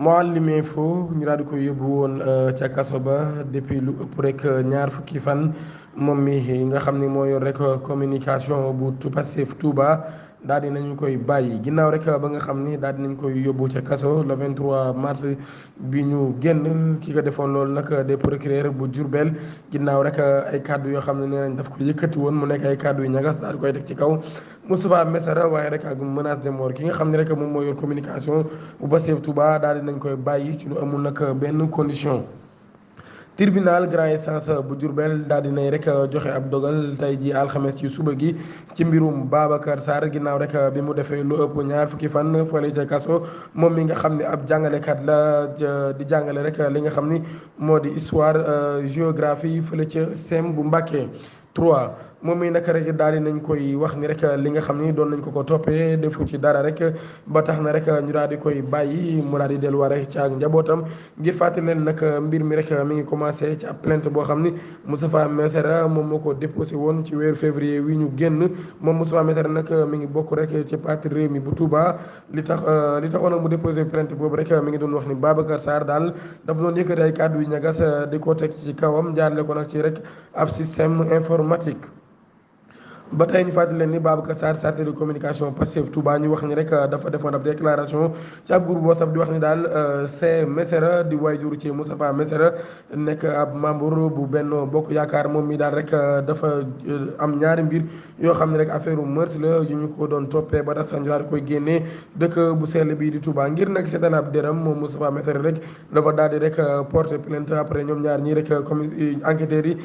Mouhalim Info ñu daal di ko yóbbu woon ca kaso ba depuis lu ëpp rek ñaar fukki fan moom mi nga xam ni moo yor rek communication bu Pastef Touba daal di nañu koy bàyyi ginnaaw rek ba nga xam ni daal di nañ koy yóbbu ca kaso le 23 mars bi ñu génn ki ko defoon loolu nag des procureur bu Diourbel ginnaaw rek ay kàddu yoo xam ne nee nañ daf ko yëkkati woon mu nekk ay kàddu yu ñagas daal di koy teg ci kaw Moustapha Messere waaye rek ak menace de mort ki nga xam ne rek moom moo yor communication bu Pastef Touba daal di nañ koy bàyyi ci lu amul nag benn condition. tribunal grand instance bu Diourbel daal di nay rek joxe ab dogal tey ji alxames ci suba gi ci mbirum Babacar Sarr ginnaaw rek bi mu defee lu ëpp ñaar fukki fan fële ca kaso moom mi nga xam ne ab jàngalekat la di jàngale rek li nga xam ni moo di histoire géographie fële ca CEM bu Mbàkke 3 moom mi naka rek daal di nañ koy wax ni rek li nga xam ni doon nañ ko toppee defu ci dara rek ba tax na rek ñu daal di koy bàyyi mu daal di delluwaat rek ci ak njabootam ngir fàttali leen nag mbir mi rek mi ngi commencé ci ab plainte boo xam ni Moustapha Messere moom moo ko déposé woon ci weeru février wi ñu génn moom Moustapha Messere nag mi ngi bokk rek ci parti Rewmi bu Touba li taxoon mu déposé plainte boobu rek mi ngi doon wax ni Babacar Sarr daal dafa doon yëkkati ay kàddu yu ñagas di ko teg ci kawam jaarle ko nag ci rek ab système informatique. ba tey ñu fàttali leen ni Babacar Sarr chargé de communication Pastef Touba ñu wax ni rek dafa defoon ab déclaration ci ab groupe WhatsApp di wax ni daal c'est Messere di waajur ci Moustapha Messere nekk ab membre bu Benno Bokk Yaakaar moom mi daal rek dafa am ñaari mbir yoo xam ne rek affaire mœurs la yu ñu ko doon toppee ba tax sax ñu daal koy génnee dëkk bu sell bii di Touba ngir nag seetaan ab dërëm moom Moustapha Messere rek dafa daal di rek porter plainte après ñoom ñaar ñii rek enquêteurs yi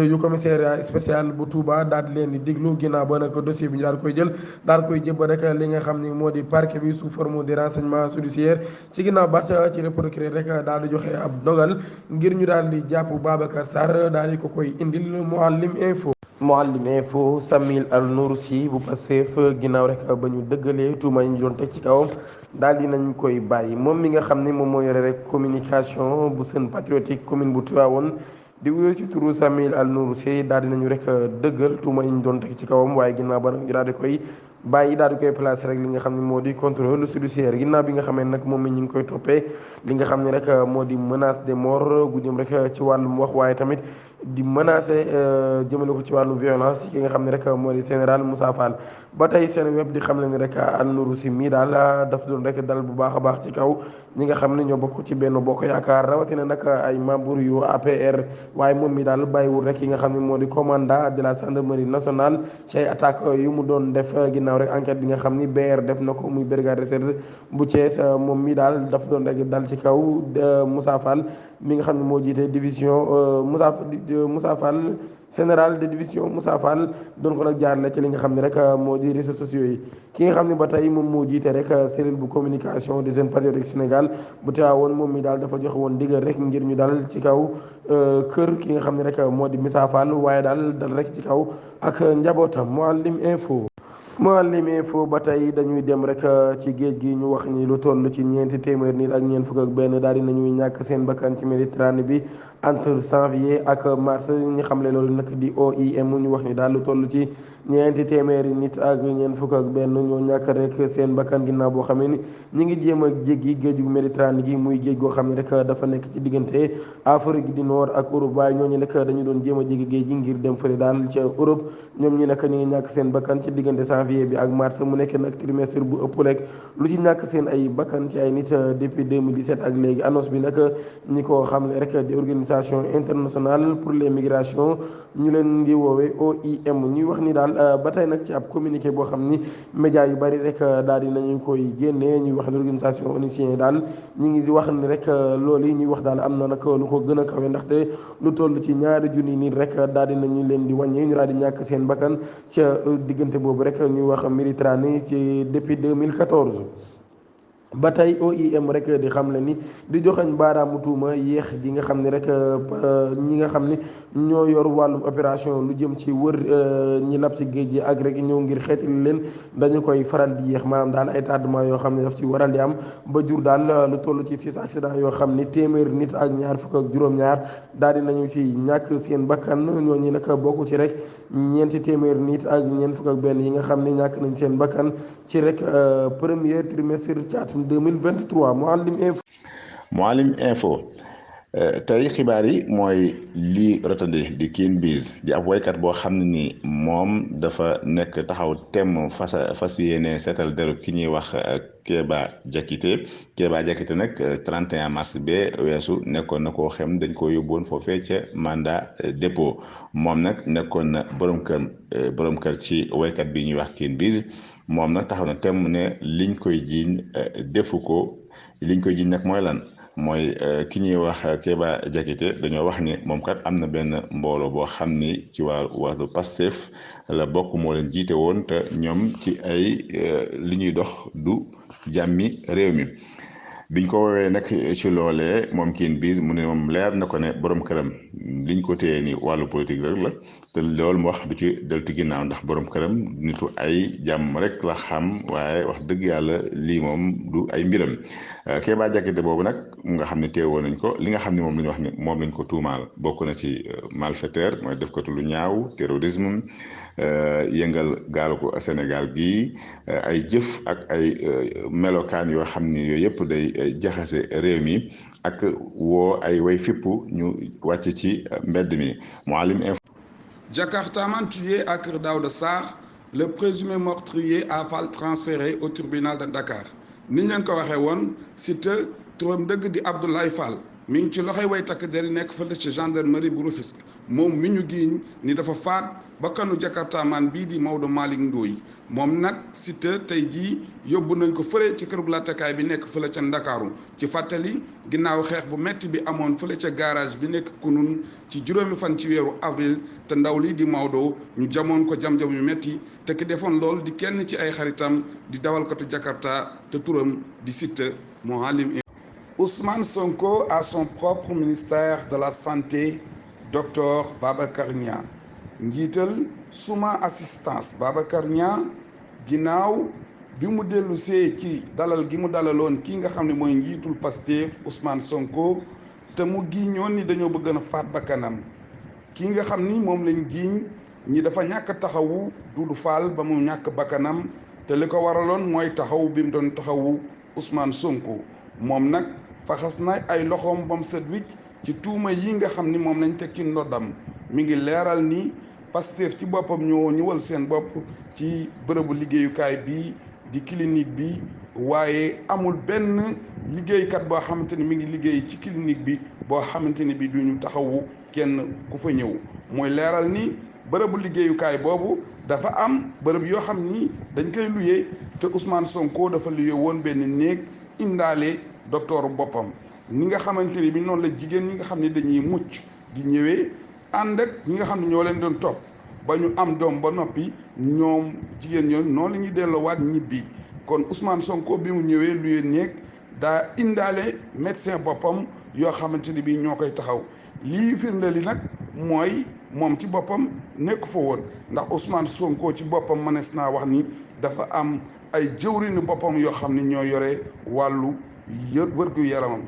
yu commissariat spécial bu Touba daal di leen di diglu ginnaaw ba nag dossier bi ñu daal koy jël daal koy jëbba rek li nga xam ni moo di parquet bi sous forme de renseignement judiciaire ci ginnaaw bat ci le procureur rek daal di joxe ab dogal ngir ñu daal di jàpp Babacar Sarr daal di ko koy indil Mouhalim Info Samil Al Nouroussi bu Pastef ginnaaw rek ba ñu dëggalee tuuma yi ñu doon teg ci kawam daal di nañ koy bàyyi moom mi nga xam ni moom moo yore rek communication bu Sen Patriotique commune bu Tivaouane di wuyoo ci turu Samil Al Nouroussi daal di nañu rek dëggal tuuma yi ñu doon teg ci kawam waaye ginnaaw ba nag ñu daal di koy bàyyi daal di koy placé rek li nga xam ne moo di contrôle judiciaire ginnaaw bi nga xamee nag moom mi ñu ngi koy toppee li nga xam ne rek moo di menace de mort gu jëm rek ci wàllum wax waaye tamit di menacé jëmale ko ci wàllu violence ki nga xam ne rek moo di général Moussa Fall ba tey seen web di xam ne ni rek Al Nouroussi mii daal daf doon rek dal bu baax a baax ci kaw ñi nga xam ne ñoo bokk ci Benno Bokk Yaakaar rawatina nag ay membre yu APR waaye moom mi daal bàyyiwul rek yi nga xam ne moo di commandant de la gendarmerie nationale ci ay attaque yu mu doon def ginnaaw rek enquête bi nga xam ni BR def na ko muy brigade recherche bu Thiès moom mi daal daf doon rek dal ci kaw Moussa Fall mi nga xam ne moo jiite division Moussa Fall général de division Moussa Fall doon ko nag jaarale ci li nga xam ne rek moo di réseaux sociaux yi ki nga xam ne ba tey moom moo jiite rek cellule bu communication des jeunes patriotes Sénégal bu teewoon moom mi daal dafa joxe woon ndigal rek ngir ñu dal ci kaw kër ki nga xam ne rek moo di Moussa Fall waaye daal dal rek ci kaw ak njabootam Mouhalim Info ba tey dañuy dem rek ci géej gi ñu wax ni lu toll ci ñeenti téeméer nit ak ñeent fukk ak benn daal di nañuy ñàkk seen bakkan ci Méditerranée bi entre janvier ak mars ñi xamle loolu nag di OIM ñu wax ni daal lu toll ci ñeenti téeméeri nit ak ñeent fukk ak benn ñoo ñàkk rek seen bakkan ginnaaw boo xamee ni ñi ngi jéem a jéggi géeju Méditerranée gi muy géej goo xam ne rek dafa nekk ci diggante Afrique du Nord ak Europe waaye ñooñu nag dañu doon jéem a jéggi géej gi ngir dem fële daal ca Europe ñoom ñi nag ñu ngi ñàkk seen bakkan ci diggante janvier bi ak mars mu nekk nag trimestre bu ëpp rek lu ci ñàkk seen ay bakkan ci ay nit depuis 2017 ak léegi annonce bi nag ñi ko xamle rek di organisation internationale pour les migrations ñu leen ngi woowee OIM ñuy wax ni daal ba tey nag ci ab communiqué boo xam ni média yu bari rek daal di nañu koy génnee ñuy wax ne organisation onusien daal ñu ngi wax ni rek loolu yi ñuy wax daal am na nag lu ko gën a kawe ndaxte lu toll ci ñaari junni nit rek daal di nañu leen di wàññi ñu daal di ñàkk seen bakkan ca diggante boobu rek ñuy wax Méditerranée ci depuis 2014 ba tey OIM rek di xam le ni di joxañ baaraamu tuuma yéex gi nga xam ne rek ñi nga xam ni ñoo yor wàllum opération lu jëm ci wër ñi lab ci géej gi ak rek ñëw ngir xeetali leen dañu koy faral di yéex maanaam daal ay tardement yoo xam ne daf ci waral di am ba jur daal lu toll ci 6 accident yoo xam ni téeméer nit ak ñaar fukk ak juróom-ñaar daal di nañu ci ñàkk seen bakkan ñooñu nag bokku ci rek ñeenti téeméer nit ak ñeent fukk ak benn yi nga xam ni ñàkk nañ seen bakkan ci rek premier trimestre ci atum 2023 Mouhalim Info Mouhalim Info tey xibaar yi mooy lii rotandi di Queen Biz di ab woykat boo xam ne ni moom dafa nekk taxaw temm fas yéene seetal derub ki ñuy wax Kéba Diakité nag 31 mars ba weesu nekkoon na koo xam dañ ko yóbboon foofee ca mandat dépôt moom nag nekkoon na borom kër ci woykat bi ñuy wax Queen Biz moom nag taxaw na temm ne liñ koy jiiñ defu ko liñ koy jiiñ nag mooy lan. mooy ki ñuy wax Kéba Diakité dañoo wax ni moom kat am na benn mbooloo boo xam ni ci wàllu Pastef la bokk moo leen jiite woon te ñoom ci ay li ñuy dox du jàmmi réew mi biñ ko woowee nag ci loolee moom Queen Biz mu ne moom leer na ko ne borom këram liñ ko téye ni wàllu politique rek la te loolu mu wax du ci deltu ginnaaw ndax borom këram nitu ay jàmm rek la xam waaye wax dëgg yàlla lii moom du ay mbiram Kéba Diakité boobu nag nga xam ne teewoo nañ ko li nga xam ne moom la ñu wax ni moom lañ ko tuumaal bokk na ci malfaiteur mooy def ko lu ñaaw terrorisme yëngal gaalu ko Sénégal gii ay jëf ak ay melokaan yoo xam ni yooyu yëpp day jaxase réew mi ak woo ay way fippu ñu wàcc ci mbedd mi Mouhalim Info. Jakartaman tué à Kër Daouda Sarr, le présumé meurtrier a été transféré au tribunal de Dakar ni ñu leen ko waxee woon Siteu turam dëgg di Abdoulaye Fall mi ngi ci loxoy way takk der yi nekk fële ci gendarmerie bu Rufisque moom mi ñu giiñ ni dafa faat bakkanu Jakartaman bii di Maodo Malick Ndoye moom nag Siteu tey jii yóbbu nañ ko fële ci kërug lattekaay bi nekk fële ca Ndakaaru ci fàttali ginnaaw xeex bu metti bi amoon fële ca garage bi nekk Kunun ci juróomi fan ci weeru avril te ndaw lii di Maodo ñu jamoon ko jam-jam yu metti te ki defoon lool di kenn ci ay xaritam di dawalkatu Jakarta te turam di Siteu Mouhalim. Ousmane Sonko a son propre ministère de la santé, docteur Babacar Niang njiital Suma assistance Babacar Niang ginnaaw bi mu dellusee ci dalal gi mu dalaloon kii nga xam ne mooy njiitul Pastef Ousmane Sonko te mu giiñoon ni dañoo bëgg a faat bakkanam kii nga xam ni moom lañ giiñ ñi dafa ñàkk taxawu Doudou Fall ba mu ñàkk bakkanam te li ko waraloon mooy taxaw bi mu doon taxawu Ousmane Sonko moom nag faxas na ay loxoom bam set wicc ci tuuma yi nga xam ni moom lañ teg ci ndoddam mi ngi leeral ni Pastef ci boppam ñoo ñëwal seen bopp ci bërëbu liggéeyukaay bi di clinique bi waaye amul benn liggéeykat boo xamante ni mi ngi liggéey ci clinique bi boo xamante ni bi duñu taxawu kenn ku fa ñëw mooy leeral ni bërëbu liggéeyukaay boobu dafa am bërëb yoo xam ni dañ koy luyee te Ousmane Sonko dafa luyee woon benn néeg indaale docteur boppam ni nga xamante ni bi noonu la jigéen ñi nga xam ne dañuy mucc di ñëwee ànd ak ñi nga xam ne ñoo leen doon topp ba ñu am doom ba noppi ñoom jigéen ñoom noonu la ñuy delloowaat ñibbi kon Ousmane Sonko bi mu ñëwee luy néeg daa indaale médecin boppam yoo xamante ni bi ñoo koy taxaw lii firnde li nag mooy moom ci boppam nekk fa woon ndax Ousmane Sonko ci boppam mënees naa wax ni dafa am ay jëwriñu boppam yoo xam ne ñoo yore wàllu wërgu yaramam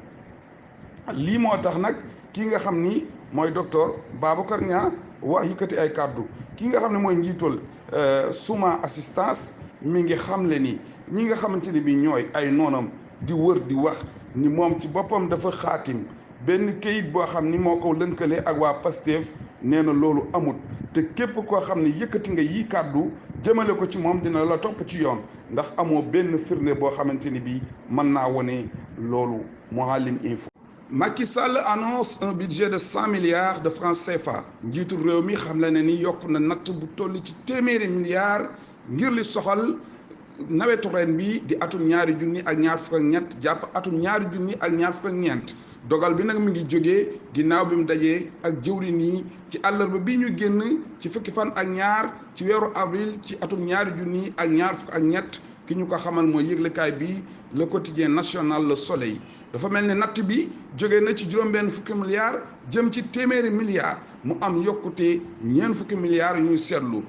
lii moo tax nag kii nga xam ni mooy docteur Babacar Niang wax yëkkati ay kàddu kii nga xam ne mooy njiital Suma assistance mi ngi xamle ni ñi nga xamante ni bi ñooy ay noonam di wër di wax ni moom ci boppam dafa xaatim benn kayit boo xam ni moo ko lënkale ak waa Pastef nee na loolu amut te képp koo xam ne yëkkati nga yi kàddu jëmale ko ci moom dina la topp ci yoon ndax amoo benn firnde boo xamante ni bi mën naa wone loolu Mouhalim Info. Macky Sall annonce un budget de 100 milliards de francs CFA njiitu réew mi xam la ne ni yokk na natt bu toll ci téeméeri milliards ngir li soxal nawetu ren bi di atum ñaari junni ak ñaar fukk ak ñett jàpp atum ñaari junni ak ñaar fukk ak ñeent dogal bi nag mi ngi jógee ginnaaw bi mu dajee ak jëwriñ yi ci àllarba bi ñu génn ci fukki fan ak ñaar ci weeru avril ci atum ñaari junni ak ñaar fukk ak ñett ki ñu ko xamal mooy yëglekaay bi le quotidien national Le Soleil dafa mel ni natt bi jóge na ci juróom-benn fukki milliards jëm ci téeméeri milliards mu am yokkute ñeent fukki milliards yu ñu seetlu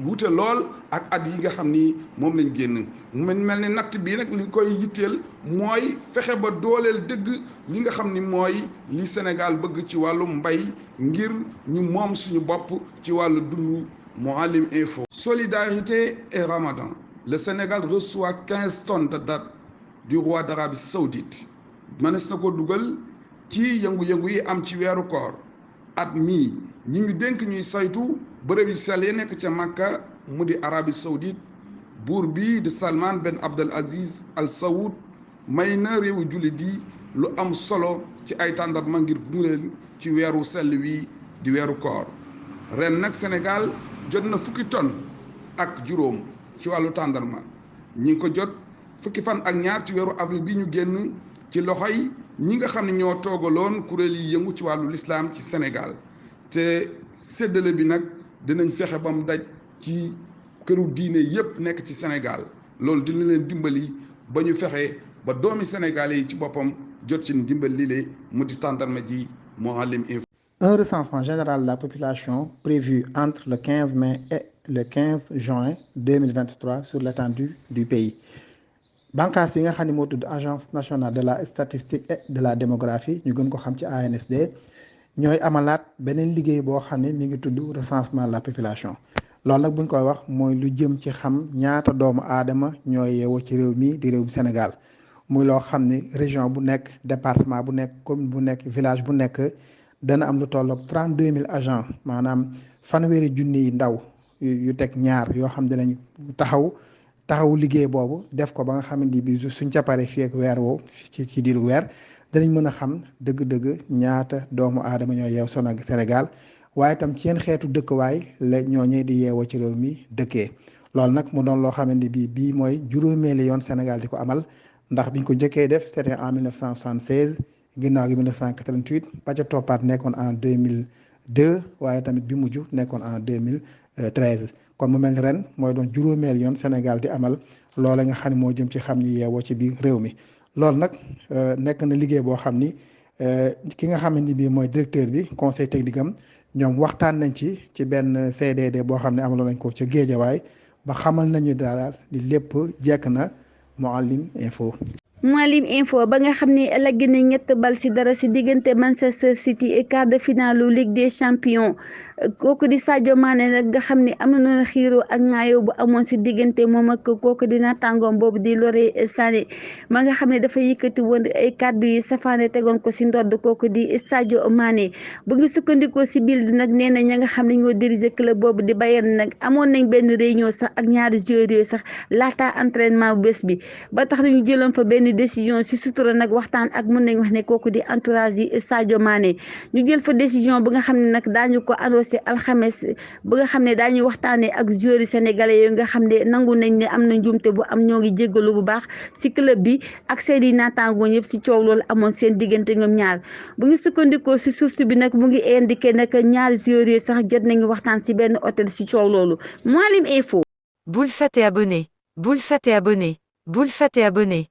wuute lool ak at yi nga xam ni moom lañ génn mu mel ni natt bii nag li koy yitteel mooy fexe ba dooleel dëgg li nga xam ni mooy li Sénégal bëgg ci wàllu mbay ngir ñu moom suñu bopp ci wàllu dundu Mouhalim Info. Solidarité et Ramadan. Le Sénégal reçoit 15 tonnes de dattes du roi d'Arabie Saoudite. mënees na ko dugal ci yëngu-yëngu yi am ci weeru koor at mii ñi ñu dénk ñuy saytu bërëb yi sell yi nekk ca Makka mu di Arabie Saoudite buur bii di Salman Ben Abdel Aziz Al Saoud may na réewu jullit yi lu am solo ci ay tàndarma ngir gunge leen ci weeru sell wi di weeru koor ren nag Sénégal jot na fukki tonne ak juróom ci wàllu tàndarma ñi ngi ko jot fukki fan ak ñaar ci weeru avril bi ñu génn ci loxoy ñi nga xam ne ñoo toogaloon kuréel yi yëngu ci wàllu lislaam ci Sénégal te séddale bi nag dinañ fexe ba mu daj ci këru diine yépp nekk ci Sénégal loolu dina leen dimbali ba ñu fexe ba doomi Sénégalais yi ci boppam jot ci ndimbal lile mu di tàndarma ji Mouhalim Info. Un recensement général de la population prévu entre le 15 mai et le 15 juin 2023 sur l'étendue du pays. bànqaas bi nga xam ne moo tudd agence nationale de la statistique et de la démographie ñu gën ko xam ci ANSD ñooy amalaat beneen liggéey boo xam ne mi ngi tudd recensement de la population loolu nag buñ koy wax mooy lu jëm ci xam ñaata doomu aadama ñooy yeewoo ci réew mi di réewum Sénégal muy loo xam ne région bu nekk département bu nekk commune bu nekk village bu nekk dana am lu tolloog 32 000 agents maanaam fanweeri junni yi ndaw yu teg ñaar yoo xam dinañ taxawu liggéey boobu def ko ba nga xamante ni bi suñ ca paree fii ak weer woowu ci diiru weer danañ mën a xam dëgg-dëgg ñaata doomu aadama ñoo yeew Sénégal waaye itam ci yenn xeetu dëkkuwaay la ñooñee di yeewoo ci réew mi dëkkee loolu nag mu doon loo xamante ni bii mooy juróomeeli yoon Sénégal di ko amal ndax biñ ko jëkkee def c'était en 1976 ginnaaw gi 1988 ba ca toppaat nekkoon en 2002 waaye tamit bi mujj nekkoon en 2013 kon mu mel ni ren mooy doon juróomeel yoon Sénégal di amal loola nga xam ne moo jëm ci xam ñi yeewoo ci biir réew mi loolu nag nekk na liggéey boo xam ni ki nga xam ne bii mooy directeur bi conseil technique am ñoom waxtaan nañ ci benn CDD boo xam ne amaloon nañ ko ca Géejawaay ba xamal nañu daal di lépp jekk na Mouhalim Info. Mouhalim Info ba nga xam ne lagg na ñett bal si dara si diggante Manchester City et quart de finale Ligue des Champions kooku di Sadio Mané nag nga xam ne am na xiiroo ak ŋaayoo bu amoon si diggante moom ak kooku di naataangoom boobu di Leroy Sané ma nga xam ne dafa yëkkati woon ay kàddu yi safaane tegoon ko si ndodd kooku di Sadio Mané bu ngi sukkandikoo si Bild nag nee na ña nga xam ne ñoo diriger club boobu di Bayern nag amoon nañ benn réunion sax ak ñaari joueurs yooyu sax laata entraînement bés bi ba tax nañu jëloon fa benn décision si sutura nag waxtaan ak mën nañ wax ne kooku di entourage yi Sadio Mané ñu jël fa décision ba nga xam ne nag daañu ko annoncé alxames ba nga xam ne daañu waxtaanee ak joueurs yi sénégalais yooyu nga xam ne nangu nañ ne am na njuumte bu am ñoo ngi jéggalu bu baax si club bi ak seeni naataangoo ñëpp si coow loolu amoon seen diggante ñoom ñaar bu ñu sukkandikoo si source bi nag mu ngi indiqué nag ñaari joueurs yi sax jot nañu waxtaan si benn hôtel si coow loolu Mouhalim Info. Boules Fat et abonné. Boules Fat et abonné. Boules Fat et abonné.